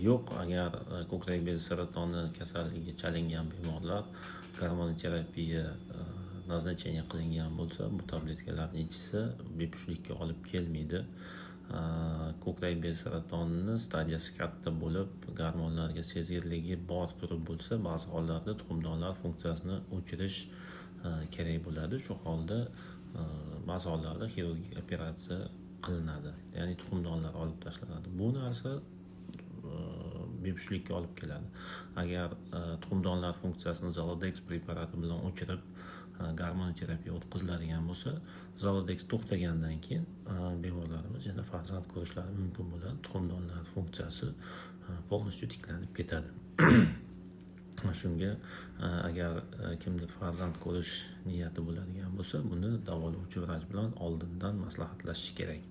Yo'q, agar ko'krak bezi saratoni kasalligiga chalingan bemorlar gormonoterapiya назначение qilingan bo'lsa, bu tabletkalarni ichsa, bepushtlikka olib kelmaydi. Ko'krak bezi saratonini stadiyasi katta bo'lib, gormonlarga sezgirligi bor turi bo'lsa, ba'zi hollarda tuxumdonlar funksiyasini o'chirish kerak bo'ladi. Shu holda ba'zi hollarda xirurgik operatsiya qilinadi, ya'ni tuxumdonlar olib tashlanadi. Bu narsa bepushtlikka olib keladi. Agar tuxumdonlar funksiyasini Zoladex preparati bilan o'chirib, gormonoterapiya o'tkaziladigan bo'lsa, Zoladex to'xtagandan keyin bemorlarimiz yana farzand ko'rishlari mumkin bo'ladi. Tuxumdonlar funksiyasi полностью tiklanib ketadi. Shunga agar kimdir farzand ko'rish niyati bo'ladigan bo'lsa, buni davolovchi vrach bilan oldindan maslahatlashishi kerak.